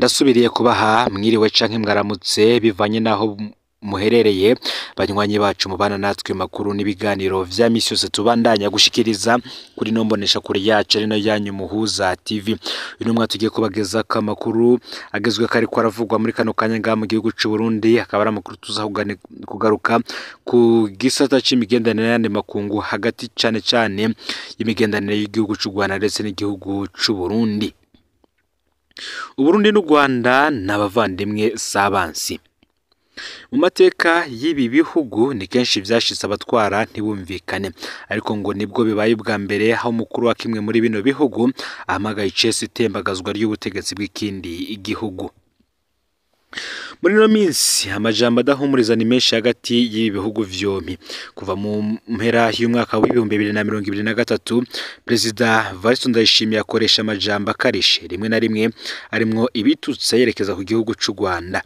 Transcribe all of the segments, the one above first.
Ndasubiriye kubaha mwiriwe canke mwaramutse bivanye naho muherereye, banywanyi bacu mubana natwe makuru n'ibiganiro vya misi yose tubandanya gushikiriza kuri no mbonesha kure yacu ari no yanyu Muhuza TV. Uyu numwe tugiye kubagezako amakuru agezweho ariko aravugwa muri kano kanya ngaha mu gihugu c'u Burundi, akaba ari amakuru tuza kugaruka ku gisata c'imigenderanire n'ayandi makungu, hagati cane cane y'imigenderanire y'igihugu c'u Rwanda ndetse n'igihugu c'u Burundi. Uburundi n'u Rwanda n'abavandimwe s'abansi. Mu mateka y'ibi bihugu ni kenshi vyashitse abatwara ntibumvikane, ariko ngo nibwo bibaye ubwa mbere aho umukuru wa kimwe muri bino bihugu ahamagaye icese itembagazwa ry'ubutegetsi bw'ikindi gihugu. Muri ino minsi amajambo adahumuriza ni menshi hagati y'ibi bihugu vyompi. Kuva mu mpera y'umwaka w'2023, Perezida Evariste Ndayishimiye akoresha amajambo akarishe, rimwe na rimwe arimwo ibitutsi yerekeza ku gihugu c'u Rwanda.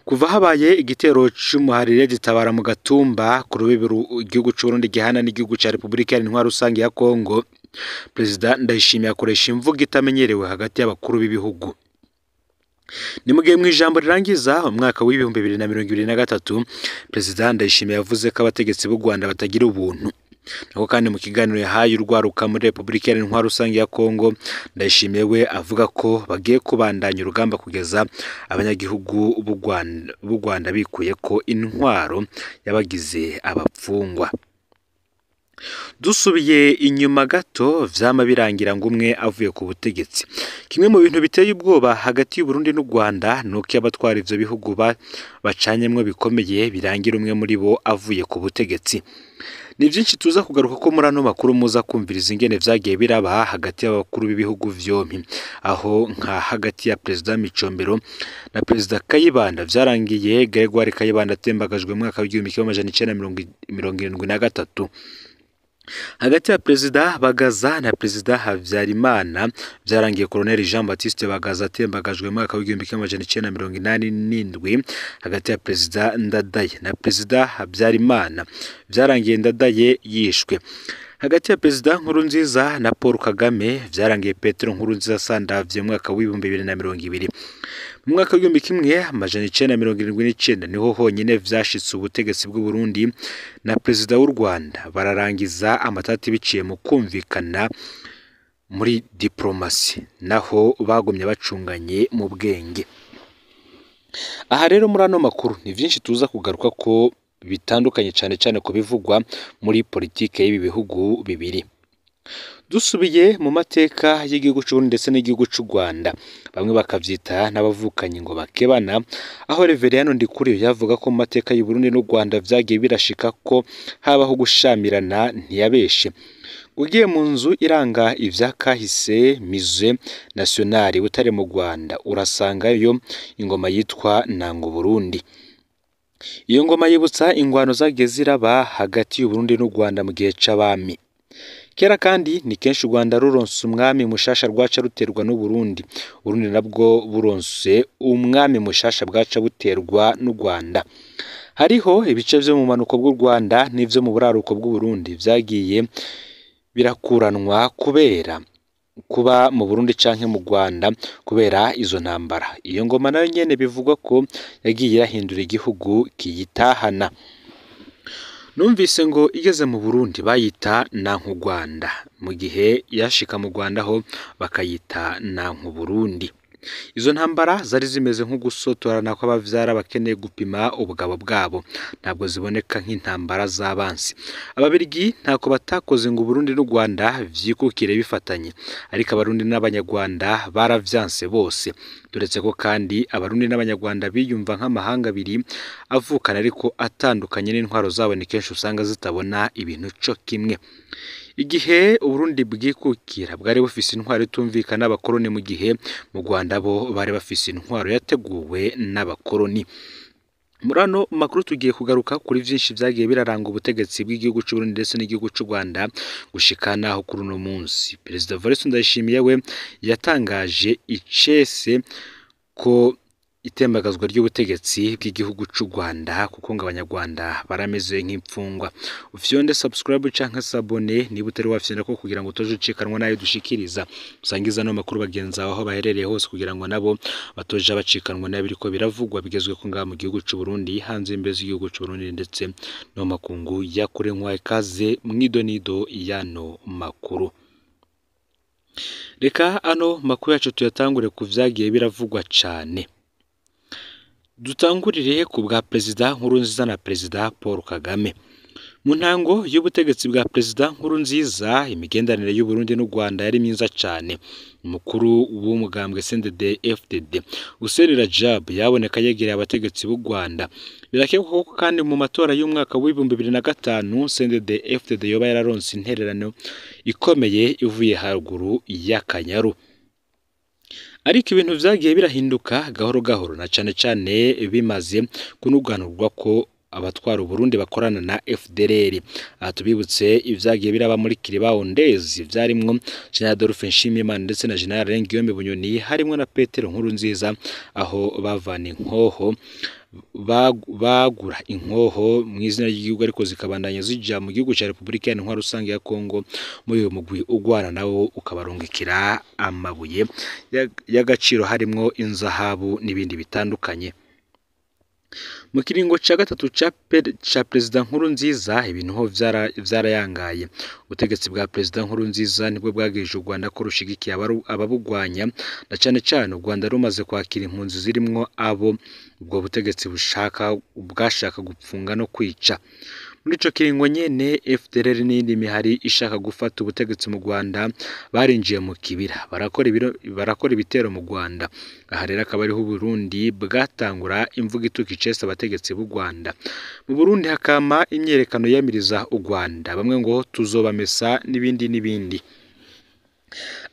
Kuva habaye igitero c'umuharire gitabara mu Gatumba ku rubibi igihugu c'Uburundi gihana n'igihugu ca Repubulika Iharanira Intwaro Rusangi ya Kongo, Perezida Ndayishimiye akoresha imvugo itamenyerewe hagati y'abakuru b'ibihugu. Ni mu gihe mw'ijambo rirangiza umwaka w'2023, Perezida Ndayishimiye yavuze ko abategetsi b'u Rwanda batagira ubuntu. Nako kandi mu kiganiro yahaye urwaruka muri Repubulika Iharanira Intwaro Rusangi ya Kongo, Ndayishimiye we avuga ko bagiye kubandanya urugamba kugeza abanyagihugu b'u Rwanda bikuye ko intwaro yabagize abapfungwa. Dusubiye inyuma gato, vyama birangira ngo umwe avuye ku butegetsi. Kimwe mu bintu biteye ubwoba hagati y'Uburundi n'u Rwanda nuko iyo abatwara ivyo bihugu bacanyemwo bikomeye birangira umwe muri bo avuye ku butegetsi. Ni vyinshi tuza kugaruka ko muri ano makuru muza kumviriza ingene vyagiye biraba hagati y'abakuru b'ibihugu vyompi, aho nka hagati ya Perezida Micombero na Perezida Kayibanda vyarangiye Gregoire Kayibanda atembagajwe mu mwaka w'1973. Hagati ya Perezida Bagaza na Perezida Habyarimana vyarangiye Colonel Jean Baptiste Bagaza atembagajwe mu mwaka w'1987. Hagati ya Perezida Ndadaye na Perezida Habyarimana vyarangiye Ndadaye yishwe. Hagati ya Perezida Nkurunziza na Paul Kagame vyarangiye Petero Nkurunziza asandavye mu mwaka w'2020. Mu mwaka w'1979 niho honyine vyashitse ubutegetsi bw'u Burundi na Perezida w'u Rwanda bararangiza amatati biciye mu kumvikana muri diplomasi, naho bagumye bacunganye mu bwenge. Aha rero muri ano makuru ni vyinshi tuza kugaruka ko bitandukanye cane cane ku bivugwa muri politike y'ibi bihugu bibiri. Dusubiye mu mateka y'igihugu c'Uburundi ndetse n'igihugu c'u Rwanda, bamwe bakavyita n'abavukanyi ngo bakebana, aho Reveriyano Ndikuriyo yavuga ko mu mateka y'u Burundi n'u Rwanda vyagiye birashika ko habaho gushamirana ntiyabeshe. Ugiye mu nzu iranga ivya kahise Musée National Butare mu Rwanda, urasangayo ingoma yitwa Nanga Burundi. Iyo ngoma yibutsa ingwano zagiye ziraba hagati y'Uburundi n'u Rwanda mu gihe c'abami. Kera kandi ni kenshi u Rwanda ruronse umwami mushasha rwaca ruterwa n'Uburundi, Uburundi nabwo buronse umwami mushasha bwaca buterwa n'u Rwanda. Hariho ibice vyo mu bumanuko bw'u Rwanda n'ivyo mu buraruko bw'Uburundi vyagiye birakuranwa kubera kuba mu Burundi canke mu Rwanda kubera izo ntambara. Iyo ngoma nayo nyene bivugwa ko yagiye irahindura igihugu kiyitahana. Numvise ngo igeze mu Burundi bayita Nanku Rwanda, mu gihe yashika mu Rwanda ho bakayita Nanku Burundi. Izo ntambara zari zimeze nko gusotorana kw'abavyara bakeneye gupima ubugabo bwabo, ntabwo ziboneka nk'intambara z'abansi. Ababirigi ntako batakoze ngo Uburundi n'u Rwanda vyikukire bifatanye, ariko Abarundi n'Abanyarwanda baravyanse bose. Turetse ko kandi Abarundi n'Abanyarwanda biyumva nk'amahanga abiri avukana ariko atandukanye, n'intwaro zabo ni kenshi usanga zitabona ibintu co kimwe. Igihe Uburundi bwikukira bwari bufise intwaro itumvikana n'abakoroni, mu gihe mu Rwanda bo bari bafise intwaro yateguwe n'abakoroni. Muri ano makuru tugiye kugaruka kuri vyinshi vyagiye biraranga ubutegetsi bw'igihugu c'Uburundi ndetse n'igihugu c'u Rwanda gushika naho kuri uno munsi. Perezida Evariste Ndayishimiye we yatangaje icese ko itembagazwa ry'ubutegetsi bw'igihugu c'u Rwanda, kuko ngo abanyarwanda barameze nk'imfungwa. Ufyonde subscribe canke s'abonner niba utari wafyonda ko kugira ngo utoje ucikanwa nayo dushikiriza. Usangiza no makuru bagenzi aho baherereye hose kugira ngo nabo batoje abacikanwa nayo biriko biravugwa bigezwe ko ngaha mu gihugu c'u Burundi, hanze y'imbibe z'igihugu c'u Burundi ndetse no makungu ya kure. Nkwaye ikaze mwidonido yano makuru. Reka ano makuru yacu tuyatangure ku vyagiye biravugwa cane. Dutangurire ku bwa Perezida Nkurunziza na Perezida Paul Kagame. Mu ntango y'ubutegetsi bwa Perezida Nkurunziza, imigenderanire y'u Burundi n'u Rwanda yari myiza cane. Umukuru w'umugambwe CNDD FDD Hussein Rajab yaboneka yegereye abategetsi b'u Rwanda. Birakekwa ko kandi mu matora y'umwaka w'2005 CNDD FDD yoba yararonse intererano ikomeye ivuye haruguru y'Akanyaru. Ariko ibintu vyagiye birahinduka gahoro gahoro, na cane cane bimaze kunuganurwa ko abatwara Uburundi bakorana na FDLR. Aha tubibutse ivyagiye biraba muri Kiribaho Ndezi, vyarimwo General Adolphe Nshimiyimana ndetse na General Guillaume Bunyoni, harimwo na Petero Nkurunziza, aho bavana inkoho bagura inkoho mu izina ry'igihugu ariko zikabandanya zija mu gihugu ca Repubulika Iharanira Rusange ya Kongo. Muri uyu mugwi ugwana nawo ukabarungikira amabuye y'agaciro harimwo inzahabu n'ibindi bitandukanye. Mu kiringo ca gatatu ca Perezida Nkurunziza ibintu ho vyarayangaye. Ubutegetsi bwa Perezida Nkurunziza nibwo bwagirije u Rwanda ko rushigikiye ababugwanya, na cane cane u Rwanda rumaze kwakira impunzi zirimwo abo ubwo butegetsi bwashaka gupfunga no kwica. Muri ico kiringo nyene FDLR n'iyindi mihari ishaka gufata ubutegetsi mu Rwanda barinjiye mu kibira barakora ibitero mu Rwanda. Aha rero akaba ariho Burundi bwatangura imvugo ituka icese abategetsi b'u Rwanda. Mu Burundi hakama imyerekano yamiriza u Rwanda, bamwe ngo tuzobamesa n'ibindi n'ibindi.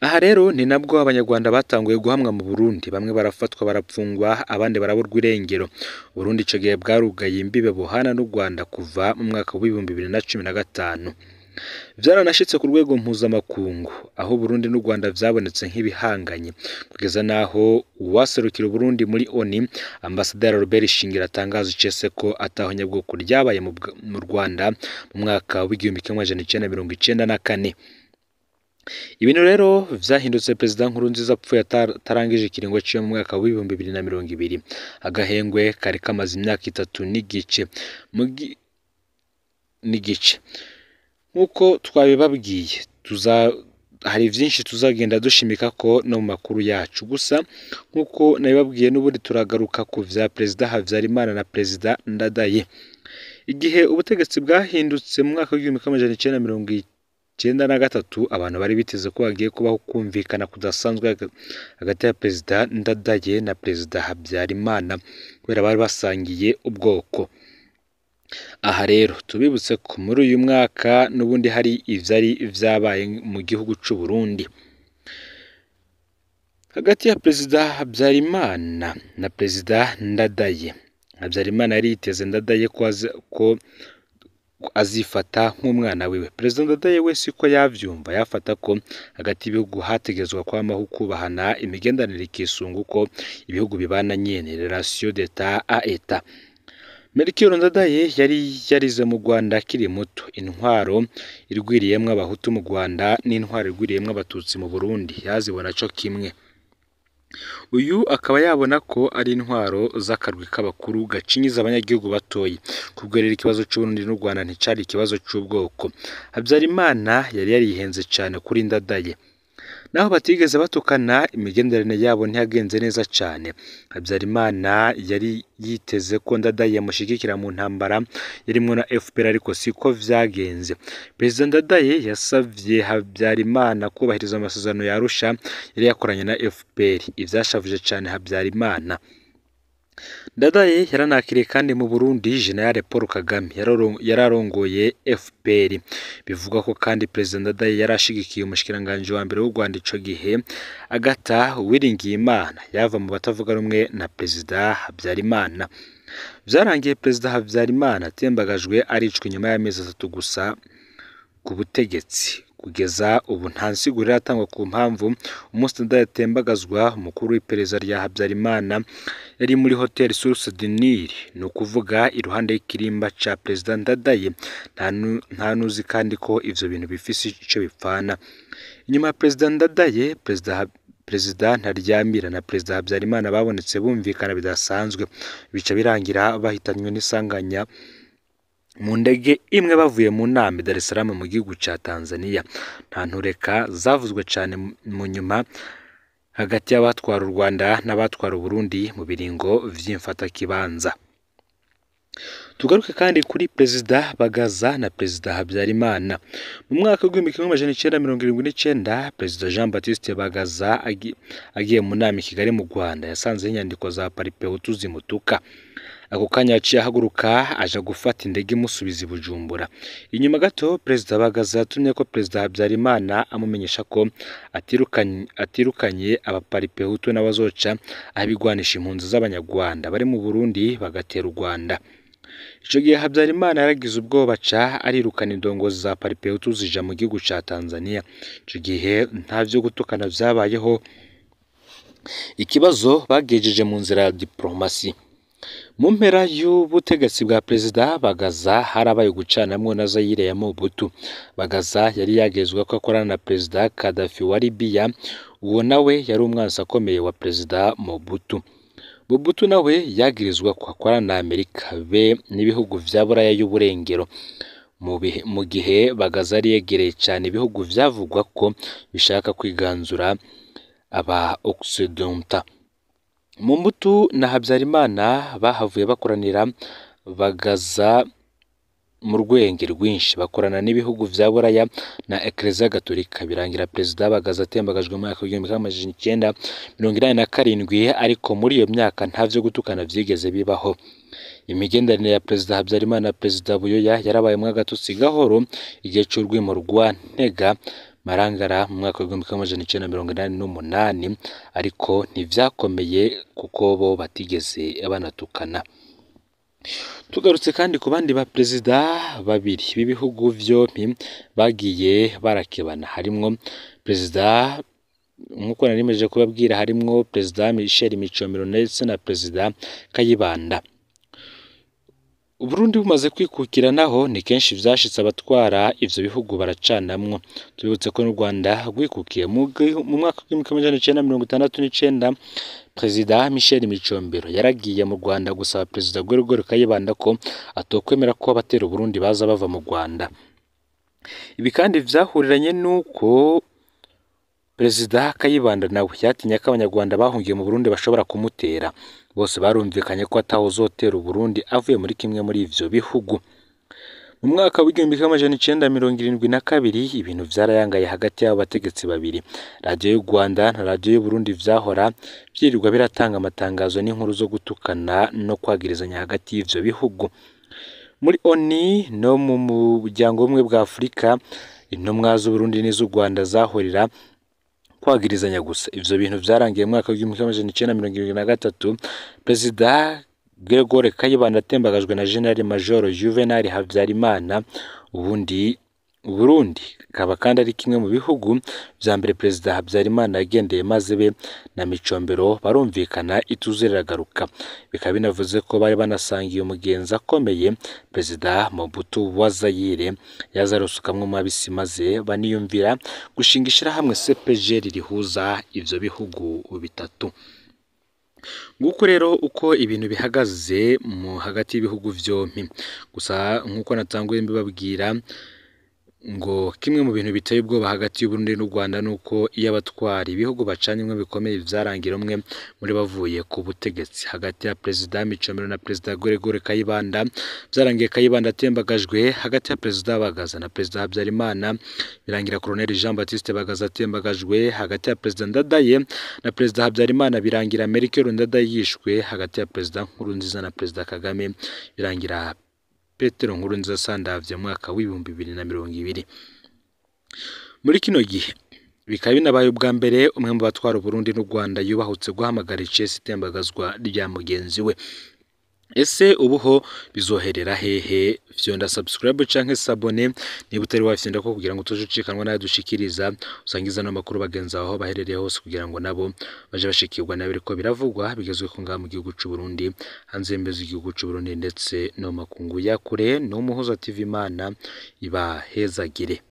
Aha rero ni nabwo abanyarwanda batanguye guhamwa mu Burundi, bamwe barafatwa barapfungwa, abandi baraburwa irengero. Burundi ico gihe bwarugaye imbibe buhana n'u Rwanda kuva mu mwaka w'2015. Vyaranashitse ku rwego mpuzamakungu aho Burundi n'u Rwanda vyabonetse nk'ibihanganye, kugeza naho uwaserukira Burundi muri ONU Ambasaderi Robert Shingira atangaza icese ko atahonyabwoko ryabaye mu Rwanda mu mwaka w'1994. Ibintu rero vyahindutse Perezida Nkurunziza apfuye atarangije ikiringo ciwe mu mwaka w'2020. Agahengwe kari kamaze imyaka 3 n'igice. Nkuko twabibabwiye, hari vyinshi tuzagenda dushimika ko no mu makuru yacu. Gusa nkuko nabibabwiye n'ubundi turagaruka ku vya Perezida Habyarimana na Perezida Ndadaye. Igihe ubutegetsi bwahindutse mu mwaka w'1993, abantu bari biteze ko hagiye kubaho kumvikana kudasanzwe hagati ya Perezida Ndadaye na Perezida Habyarimana kubera bari basangiye ubwoko. Aha rero tubibutse ko muri uyu mwaka n'ubundi hari ivyari vyabaye mu gihugu c'u Burundi. Hagati ya Perezida Habyarimana na Perezida Ndadaye, Habyarimana yari yiteze Ndadaye ko azifata nk'umwana wiwe. Perezida Ndadaye we siko yavyumva, yafata ko hagati y'ibihugu hategezwa kwamaho kubahana, imigenderanire ikisunga uko ibihugu bibana nyene, relation d'état à état. Melchior Ndadaye yari yarize mu Rwanda akiri muto. Intwaro irwiriyemwo abahutu mu Rwanda n'intwaro irwiriyemwo abatutsi mu Burundi yazibona co kimwe. Uyu akaba yabona ko ari intwaro z'akarwi k'abakuru gacinyiza abanyagihugu batoyi. Kubwo rero ikibazo c'Uburundi n'u Rwanda nticari ikibazo c'ubwoko. Habyarimana yari yarihenze cane kuri Ndadaye. Naho batigeze batukana, imigenderanire yabo ntiyagenze neza cane. Habyarimana yari yiteze ko Ndadaye yamushigikira mu ntambara yarimwo na FPR, ariko siko vyagenze. Perezida Ndadaye yasavye Habyarimana kubahiriza amasezerano ya Arusha yari yakoranye na FPR, ivyashavuje cane Habyarimana. Ndadaye yaranakiriye kandi mu Burundi General Paul Kagame yararongoye FPR. Bivugwa ko kandi Perezida Ndadaye yarashigikiye umushikiranganji wa mbere w'u Rwanda ico gihe Agatha Uwiringiyimana yava mu batavuga rumwe na Perezida Habyarimana. Vyarangiye Perezida Habyarimana atembagajwe aricwa inyuma y'amezi 3 gusa ku butegetsi. Kugeza ubu nta nsiguro iratangwa ku mpamvu umunsi Ndadaye atembagazwa, umukuru w'iperereza rya Habyarimana yari muri Hotel Source du Nil, ni ukuvuga iruhande y'ikirimba ca Perezida Ndadaye. Nta nuzi kandi ko ivyo bintu bifise ico bipfana. Inyuma ya Perezida Ndadaye, Perezida Ntaryamira na Perezida Habyarimana babonetse bumvikana bidasanzwe, bica birangira bahitanywe n'isanganya mu ndege imwe bavuye mu nama i Dar es Salaam mu gihugu ca Tanzania. Nta ntureka zavuzwe cane mu nyuma hagati y'abatwara u Rwanda n'abatwara Uburundi mu biringo vy'imfatakibanza. Tugaruke kandi kuri Perezida Bagaza na Perezida Habyarimana. Mu mwaka w'1979 Perezida Jean Baptiste Bagaza agiye mu nama i Kigali mu Rwanda, yasanzeho inyandiko za Paripehutu zimutuka. Ako kanya yaciye ahaguruka aja gufata indege imusubiza i Bujumbura. Inyuma gato Perezida Bagaza yatumye ko Perezida Habyarimana amumenyesha ko atirukanye abaparipehutu n'abazoca abigwanisha impunzi z'Abanyarwanda bari mu Burundi bagatera u Rwanda. Ico gihe Habyarimana yaragize ubwoba aca arirukana indongozi za Paripehutu zija mu gihugu ca Tanzania. Ico gihe nta vyo gutukana vyabayeho, ikibazo bagejeje mu nzira ya diplomasi. Mu mpera y'ubutegetsi bwa Perezida Bagaza harabaye gucanamwo na Zaire ya Mobutu. Bagaza yari yagezwa ko akorana na Perezida Gaddafi wa Libya, uwo nawe yari umwansi akomeye wa Perezida Mobutu. Mobutu nawe yagirizwa ko akorana na Amerika be n'ibihugu vya Buraya y'uburengero. Mu gihe Bagaza yari yegereye cane ibihugu vyavugwa ko bishaka kwiganzura aba Occidentaux. Mobutu na Habyarimana bahavuye bakoranira Bagaza mu rwenge rwinshi, bakorana n'ibihugu vya Buraya na Eklezia Gatolika. Birangira Perezida Bagaza atembagajwe mu mwaka w'1987, ariko muri iyo myaka nta vyo gutukana vyigeze bibaho. Imigenderanire ya Perezida Habyarimana na Perezida Buyoya yarabayemwo agatotsi gahoro igihe c'urwimo rwa Ntega Marangara mu mwaka w'1988, ariko ntivyakomeye kuko bo batigeze banatukana. Tugarutse kandi ku bandi ba perezida babiri b'ibihugu vyompi bagiye barakebana, harimwo Perezida, nk'uko nari mejeje kubabwira, harimwo Perezida Michel Micombero ndetse na Perezida Kayibanda. Uburundi bumaze kwikukira naho ni kenshi vyashitse abatwara ivyo bihugu baracanamwo. Tubibutse ko n'u Rwanda rwikukiye mu mwaka w'1969. Perezida Michel Micombero yaragiye mu Rwanda gusaba Perezida Gregoire Kayibanda ko atokwemera ko abatera Uburundi baza bava mu Rwanda. Ibi kandi vyahuriranye nuko Perezida Kayibanda nawe yatinye ko Abanyarwanda bahungiye mu Burundi bashobora kumutera. Bose barumvikanye ko atawuzotera Uburundi avuye muri kimwe muri ivyo bihugu. Mu mwaka w'1972 ibintu vyarayangaye hagati y'abo bategetsi babiri. Radiyo y'u Rwanda na radiyo y'u Burundi vyahora vyirirwa biratanga amatangazo n'inkuru zo gutukana no kwagirizanya hagati y'ivyo bihugu. Muri ONU no mu muryango w'ubumwe bwa Afurika, intumwa z'Uburundi n'iz'u Rwanda zahorera kwagirizanya gusa. Ivyo bintu vyarangiye mu mwaka w'1973 Perezida Gregoire Kayibanda atembagajwe na General Major Juvenal Habyarimana. Ubundi Burundi kaba kandi ari kimwe mu bihugu vya mbere Perezida Habyarimana yagendeye, maze be na Micombero barumvikana ituze riragaruka. Bikaba binavuze ko bari banasangiye umugenzi akomeye, Perezida Mobutu wa Zaire yaza arusukamwo mabisi, maze baniyumvira gushinga ishirahamwe CPGL rihuza ivyo bihugu bitatu. Nguko rero uko ibintu bihagaze mu hagati y'ibihugu vyompi. Gusa nkuko natanguye mbibabwira, ngo kimwe mu bintu biteye ubwoba hagati y'Uburundi n'u Rwanda nuko iyo abatwara ibihugu bacanye bikomeye vyarangira umwe muri bavuye ku butegetsi. Hagati ya Perezida Micombero na Perezida Gregoire Kayibanda vyarangiye Kayibanda atembagajwe, hagati ya Perezida Bagaza na Perezida Habyarimana birangira Colonel Jean Baptiste Bagaza atembagajwe, hagati ya Perezida Ndadaye na Perezida Habyarimana birangira Melchior Ndadaye yishwe, hagati ya Perezida Nkurunziza na Perezida Kagame birangira Petero Nkurunziza asandavye mu mwaka w'2020. Muri kino gihe bikaba binabaye ubwa mbere umwe mu batwara Uburundi n'u Rwanda yubahutse guhamagara icese itembagazwa rya mugenzi we. Ese ubuho bizoherera hehe? Fyonda subscribe canke s'abonner niba utari wafyonda ko kugira ngo utuje ucikanwa nayo dushikiriza, usangiza n'amakuru bagenzi aho baherereye hose kugira ngo nabo baje bashikirwa nayo biriko biravugwa bigezweho ngaha mu gihugu c'u Burundi, hanze y'imbibe z'igihugu c'u Burundi ndetse no mu makungu ya kure. No Muhuza TV, Imana ibahezagire.